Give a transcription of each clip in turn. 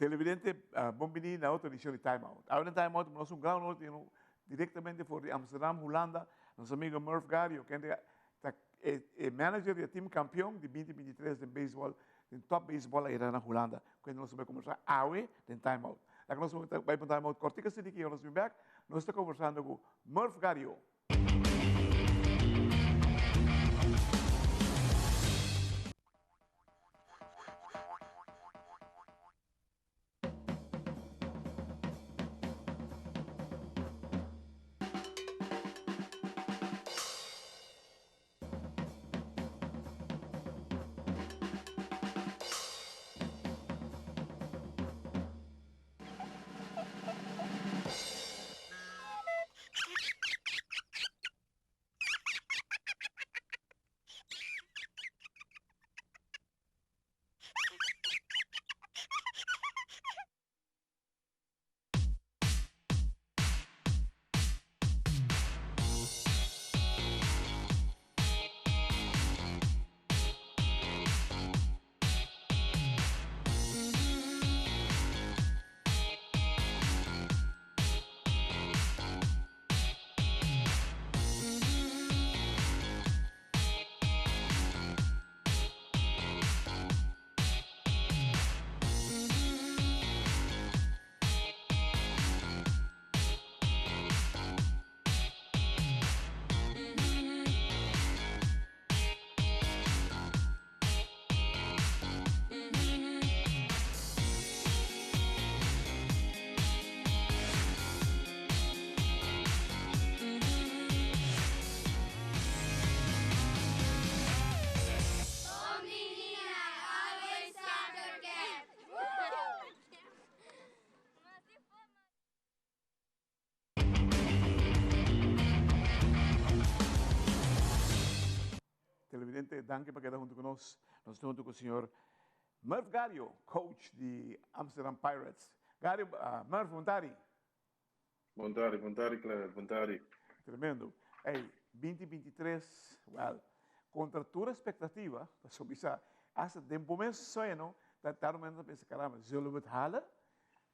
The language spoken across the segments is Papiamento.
Televidente, bon bini na otro edicion di Time Out. Awe den Time Out nos un gran honor tene directamente for di Amsterdam, Hulanda, nos amigo Murph Gario, kende ta e manager di e team campeon di 2023 den baseball, den top baseball ayera na Hulanda. Kende nos ta bai conversa awe den Time Out. Laga nos bai pa un Time Out cortico asina ki nos bin bek, nos ta conversando cu Murph Gario. Televidente, danki pa keda hunto ku nos. Nos ta hunto ku señor Murph Gario, coach di Amsterdam Pirates. Gario, uh, Murph, bon tardi. Bon tardi, bon tardi, Clever, bon tardi. Tremendo. Hey, 2023, well, contra tur expectativa, paso bisa, hasta den momento sueno, dat daar momento pensa, caramba, zullen we het halen?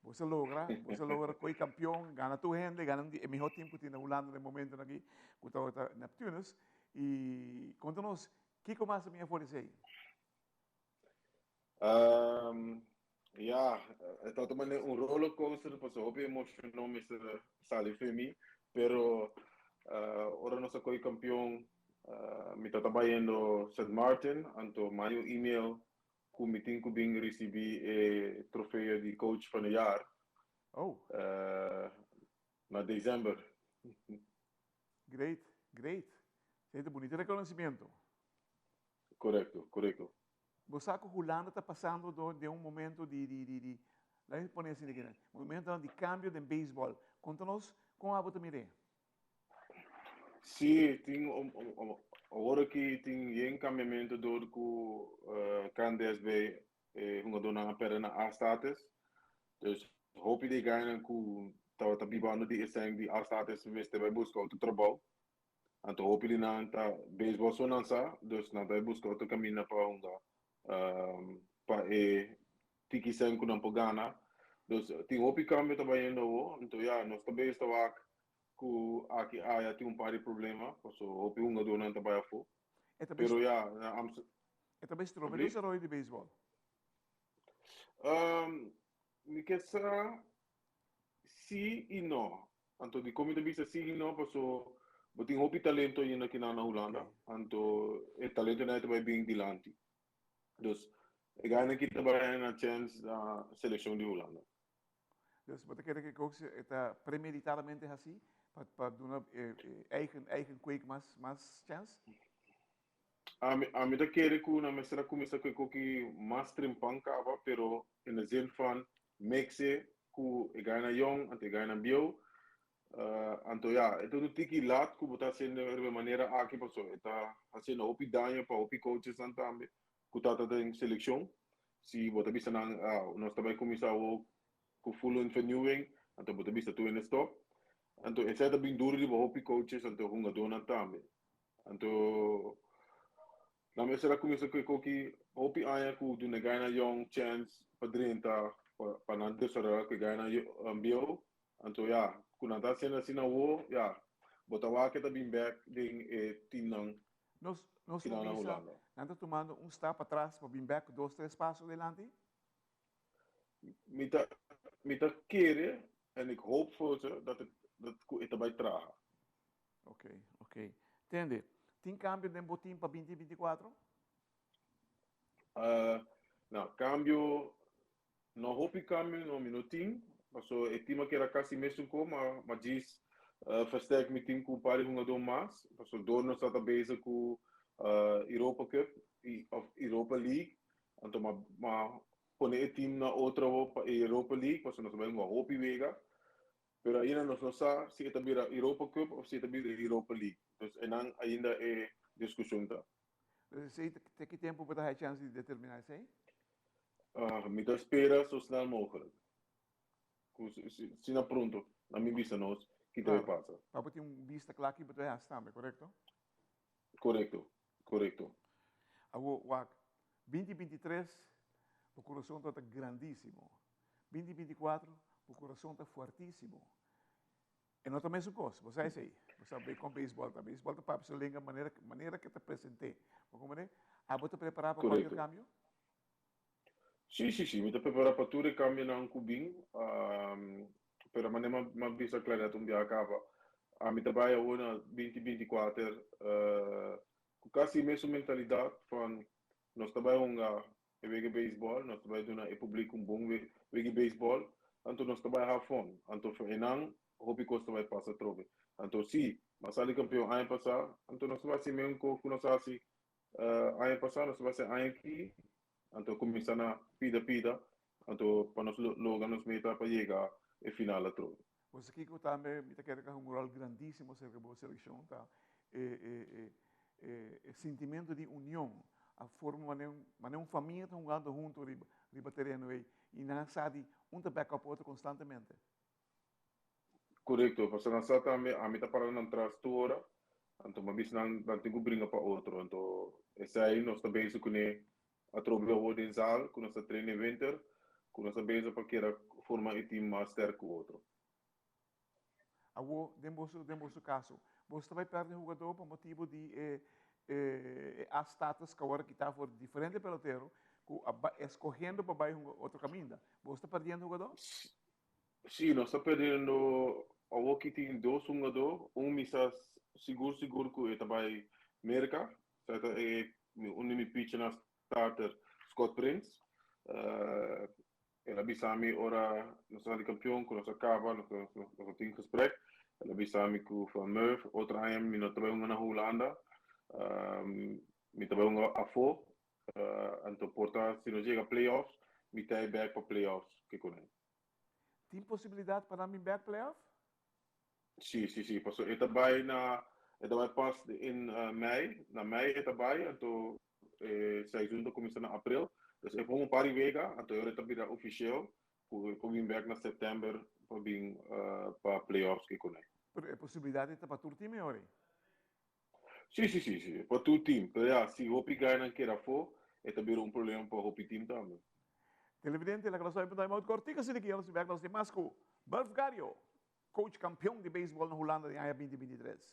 Bo logra, bo logra koi kampeon, gana tur hende, gana e mihó team ku tin na Hulanda den momento aki, ku ta Neptunus. I konta nos, kiko mas mi for esei? Ja, e ta un rollercoaster, paso hopi emocionou mi sali for mi, pero ora nos a koi kampeon, mi tata bayendo St. Martin, anto manda un email ku mi tin ku bin risibí e trofeo di coach van het jaar. Oh. Na december. Great, great. Esei ta bunito reconocimiento. Correcto, correcto. Bo sa ku Hulanda ta pasando door den un momento di, laat me pone asina aki, momento di cambio den baseball. Konta nos kon abo ta mir'é? Sí, tin awor aki tin yen cambiamento door ku KNDSB e hungadónan a perde nan A-status. Dus hopi di e gainan ku tabata bibando di esei di A-status mester bai buska otro trabou. Anto hopi di nan ta baseball so nan sa, dus nan ta bai buska otro kaminda pa hunga pa e tiki sen ku nan por gana. Dus tin hopi kambio ta bayendo awo. Anto ya, nos ta bezig ta wak ku aki aya tin un par di problema, paso hopi hungadónan ta bai afó. Pero ya, na Amsterdam. E ta bai strobe desaroyo di beisbòl? Mi ke sa si i no. Anto dikon mi ta bisa si i no? Paso bo tin hopi talento ainda kinan na Hulanda. Anto e talentonan ta bai bin dilanti. Dus e gainan ki ta bai haña nan chèns na selekshon di Hulanda. Dus bo ta kere ku e e ta premeditadamente hasi pa duna eigen eigen kweek mas mas chèns? Ami ta kere ku nan mester a kuminsá ku e koki mas trempan kaba, pero in de zin van mix e ku e gainan yong anto e gainan bieu. Anto ya, e ta un tiki lat ku bo ta hasiendo riba e manera aki pasobra e ta hasiendo hopi daño pa hopi coachesnan tambe ku ta ta den selekshon. Si bo ta bisa nan, ah, nos ta bai kuminsá awor ku full on vernieuwing, anto bo ta bisa tur hende stop. Anto esei ta bin duru riba hopi coaches anto hungadónan tambe. Anto nan mester a kuminsá ku e koki hopi aña ku duna e gainan yong chèns pa drenta. Pa nan desaroyá ku e gainan bieu. Anto ya, ku nan ta hasiendo asina awor, ya, bo ta wak e ta bin bèk den e timnan Nos, nos kinan por na bisa, Hulanda. nan ta tumando un stap patras pa bin bèk ku dos, tres paso dilanti? Mi ta, mi ta kere en ik hoop voor ze dat het, dat ku e ta bai traha. Ok, ok. Tende, tin kambio den bo tim pa binti 24? No, kambio, no hopi kambio no mi no tin, paso e tim a keda kasi mesun ko, ma ma djis versterk mi tim ku un par di hungadó mas, paso dor nos tabata bezig ku Europa Cup i of Europa League, anto ma ma pone e tim na otro pa e Europa League, paso nos a bai hunga hopi wega, pero ainda nos no sa si e ta bira Europa Cup of si e ta bira Europa League, dus einan ainda e diskushon ta. Esei te ki tempu bo ta haya chèns di determiná esei? Mi ta spera so snel mogelijk. Ku sina pronto na mi bisa nos ki ta bay pasa. Pa bo tin un bista kla ki bo ta bay hasi tambe, korekto? Korekto, korekto. Awor, wak, binti 23, bo kurason tabata grandísimo. Binti 24, bo kurason ta fuertísimo. E no ta mesun kos, bo sa esei. Bo sa kon beisbòl ta. Beisbòl ta papia su lenga manera manera ke ta present'é. Bo komprendé? Abo ta prepará pa kualkier kambio? Sí, sí, sí. Mi ta prepará pa tur e kambionan ku bin. Pero manera mi a bisa Claret un biaha kaba, ami ta bai awor na binti 24 ku kasi e mesun mentalidat van nos ta bai hunga e wega beisbòl, nos ta bai duna e publiko un bon wega beisbòl, anto nos ta bai have fun. Anto for einan hopi kos ta bai pasa atrobe. Anto si, bo a sali kampeon aña pasá, anto nos ta bai hasi mesun kos ku nos a hasi aña pasá, nos ta bai hasi aña aki, anto kuminsá na pida pida, anto pa nos logra nos meta pa yega e final atrobe. Bo sa kiko tambe mi ta kere ku un ròl grandísimo aserka bo selekshon ta e e sintimentu di union a forma manera manera un famia ta hungando hunto riba riba tereno ei i nan a sa di un ta back up otro konstantemente. Korekto, pasobra nan sa tambe ami ta para nan tras tur ora, anto mi a bisa nan nan tin ku bringa pa otro, anto esei nos ta bezig kuné atrobe awor den zaal ku nos ta train den winter, ku nos ta bezig pa keda forma e team mas sterk ku otro. Awor, den boso, den boso kaso, boso ta bai pèrdè hugadó pa motibu di e, e A-status ku awor a kitá for di diferente pelotero ku a bai, eskohendo pa bai hunga otro kaminda. Boso ta pèrdiendo hugadó? Sí, nos ta pèrdiendo. Awor ki tin dos hungadó, un mi sa sigur sigur ku e ta bai Merka, sa ta e un di mi pitchernan starter Scott Prince. El a bisa mi ora nos a sali kampion ku nos a kaba, nos a tin gesprek. El a bisa mi ku van Murph, otro aña mi no ta bai hunga na Hulanda, mi ta bai hunga afó. Anto por ta si nos yega playoffs, mi ta e bèk pa playoffs ke kuné. Tin posibilidat pa nan bin bèk playoff? Sí, sí, sí, pasobra e ta bai na, e ta bai pas in mei, na mei e ta bai, anto e seizoen ta kuminsá na aprel, dus e por un par di wega, anto e ora e ta bira ofisial ku e por bin bèk na sèptèmber pa bin pa playoffs ke kuné. Pero e posibilidat ei ta pa tur tim e ora ei? Sí, sí, sí, sí, pa tur tim, pero ya, si hopi gainan keda afó, e ta bira un problema pa hopi tim tambe. Televidente, laga nos bai pa un time out kòrtiku asina ki nos bèk nos tin mas ku Murph Gario. Coach kampion di beisbòl na Hulanda den aña 2023.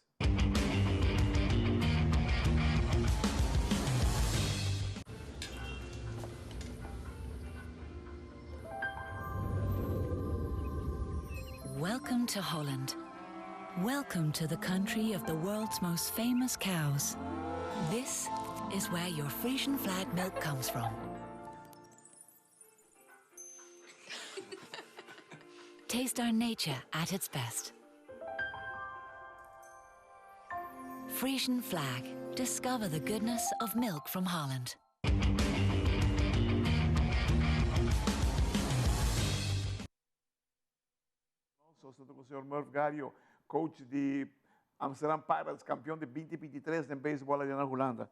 Welcome to Holland. Welcome to the country of the world's most famous cows. This is where your Frisian flag milk comes from. Taste our nature at its best. Frisian flag. Discover the goodness of milk from Holland. Nos ta ku señor Murph Gario, coach di Amsterdam Pirates, kampion di 2023 den beisbòl allá na Hulanda.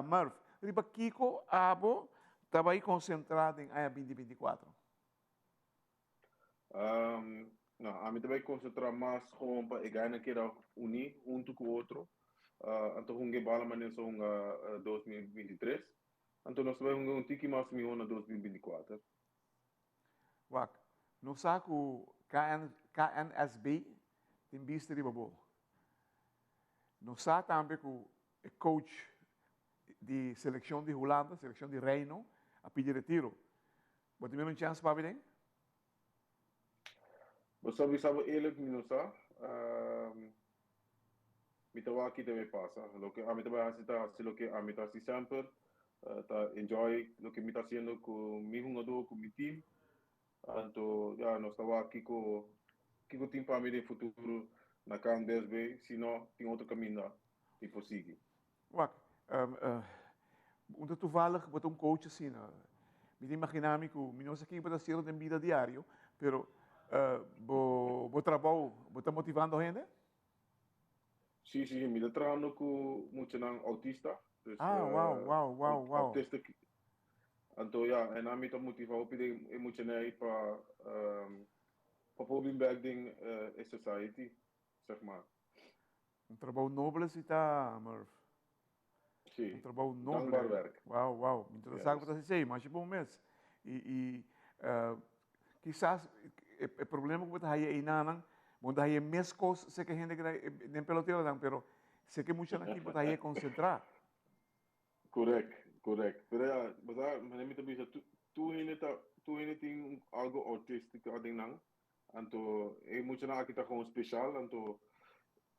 Murph, riba kiko abo ta bai konsentrá den aña 2024? No, ami ta bai konsentrá mas gewoon pa e gainan keda uní huntu ku otro. Anto hunga e bala manera nos a hunga 2023. Anto nos ta bai hunga un tiki mas mihó na 2024. Wak, nos sa ku KN, KNSB tin bista riba bo. Nos sa tambe ku e coach di selekshon di Hulanda, selekshon di Reino, a pidi retiro. Bo tin mira un chèns pa den? Bo sa bisa bo eerlijk, mi no sa. Mi ta wak ki ta bay pasa. Loke ami ta bay hasi ta hasi loke ami ta hasi semper. Ta enjoy loke mi ta hasiendo ku mi hungadó, ku mi team. Anto ya nos ta wak kiko kiko tin pa mi den futuro na KNDSB. Si no, tin otro kaminda mi por sigui. Wak, un ta toevallig bo ta un coach asina. Mi ta imagina mi ku mi no sa kin bo ta hasiendo den bida diario, pero bo bo trabou bo ta motivando hende? Sí, sí, mi ta trahando ku muchanan autista. Dus, Ah, wow, wow, wow, wow. Autistic. Anto ya, en ami ta motiva hopi den e muchanan ei pa pa por bin bek den e society, zeg maar. Un trabou noble si ta, Murph. Sí. Un trabou noble. Dankbaar werk. Wow, wow. Mi ta sa ku ta hasi masha bon mes. I, i kisas e, e problema ku bo ta haya einanan, bo ta haya mes kos seke hende ku ta den peloteronan, pero seke muchanan aki bo ta haya konsentrá. Correct, correct. Pero ja, bo sa, manera mi ta bisa, tur hende ta, tur hende tin algo autistico aden nan. Anto e muchanan aki ta gewoon special, anto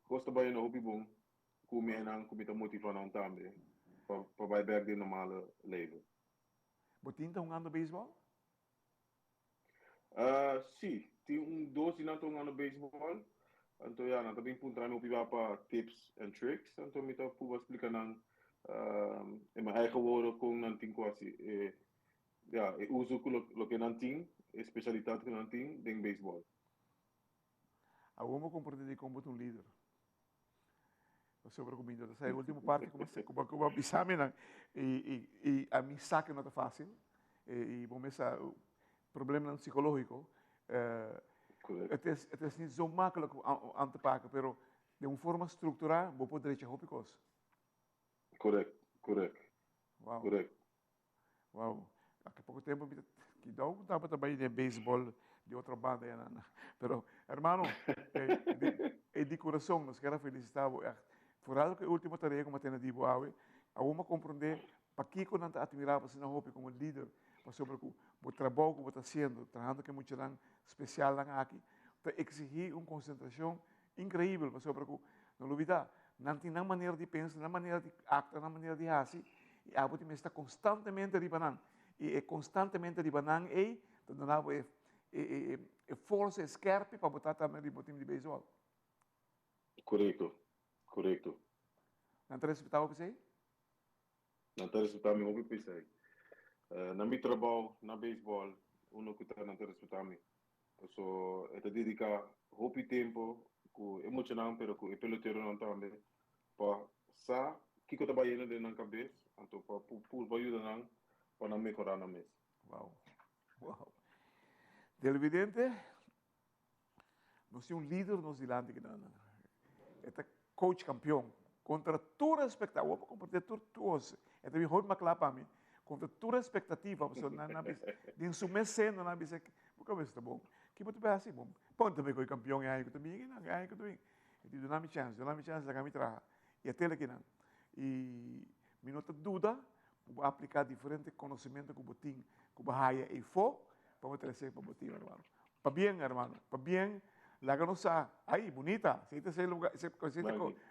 kos ta bai na hopi bon ku mi einan ku mi ta motiva nan tambe pa pa bai bek den normale leven. Bo tin ta hungando beisbòl? Si, tin un dos di nan ta hungando beisbòl, anto ya nan ta bin puntra mi hopi bia pa tips and tricks, anto mi ta pruba splika nan in mijn eigen woorden kon nan tin ku hasi e ya, e uso ku loke nan tin, e spesialitat ku nan tin den beisbòl. Awor bo komprende dikon bo ta un lider. Pasobra ku mi no ta sa e ultimo parti ku bo ku bo a bisa mi nan. I i i ami sa ku no ta fásil. I bo mes sa problemanan psikológiko. Het is het is niet zo makkelijk om aan te pakken, pero den un forma strukturá bo por drecha hopi kos. Korèkt, korèkt. Wow. Korèkt. Wow, aki poko tempo mi ta kidou ku tabata bai den beisbol di otro banda ya nan. Pero hermano, e di kurason nos kier a felisita bo ègt. Foral ku e ultimo tarea ku mi a tene di bo awe, awor mi a komprende pakiko nan ta atmira bo asina hopi komo lider, pasobra ku bo trabou ku bo ta hasiendo, trahando ku e muchanan spesialnan aki, ta eksihí un konsentrashon inkreibel, pasobra ku no lubida, nan tin nan manera di pensa, nan manera di aktua, nan manera di hasi, i abo tin mester ta konstantemente riba nan. I e konstantemente riba nan ei ta duna bo e e e forsa, e skèrpi pa bo ta tambe riba bo tim di beisbòl. Korekto, korekto. Nan ta respetá bo p'esei? Nan ta respetá mi hopi p'esei. Na mi trabou, na beisbòl, uno ku ta nan ta respetá mi. Paso e ta dedica hopi tempo cu e muchanan pero cu e peloteronan tambe pa sa kico ta bayendo den nan cabes anto pa purba yuda nan pa nan mehora nan mes. Wow. Wow. Televidente, nos tin un lider nos dilanti kinan. E ta coach campeon. Contra tur expectativa, awor pa comparti tur cos, e ta bin hopi mas cla pa mi. Contra tur expectativa, pasobra nan a bisa, den su mes seno nan a bisa, bo cabeza ta bon, ki bo ta bay haci? Bon, pon ta bay coge campeon e aña cu ta bin akinan, e aña cu ta bin. E di, duna mi chance, duna mi chance, laga mi traha. Y a tel akinan. Y mi no ta duda cu bo a aplica diferente conocimento cu bo tin, cu bo haya eyfo, pa bo trece pa bo tin, hermano. Pabien, hermano, pabien. Laga nos sa. Ay, bunita. Si ta se lugar, si ta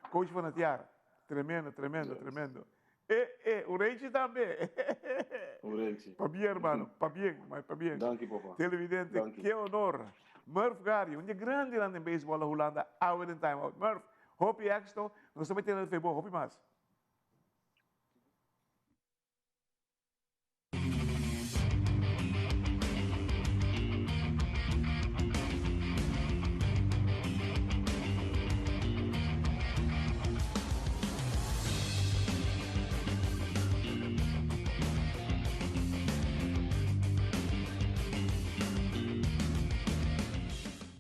coach van het jaar. Tremendo, tremendo, tremendo. Eh, eh, Urenchi tambe. Urenchi. Pabien, hermano, pabien, maar pabien. Danki, papa. Televidente, Danki. ke honor. Murph Gary, un di grandenan den baseball na Hulanda, awe den Time Out. Murph, hopi éxito. Nos ta metiendo den Facebook, hopi mas.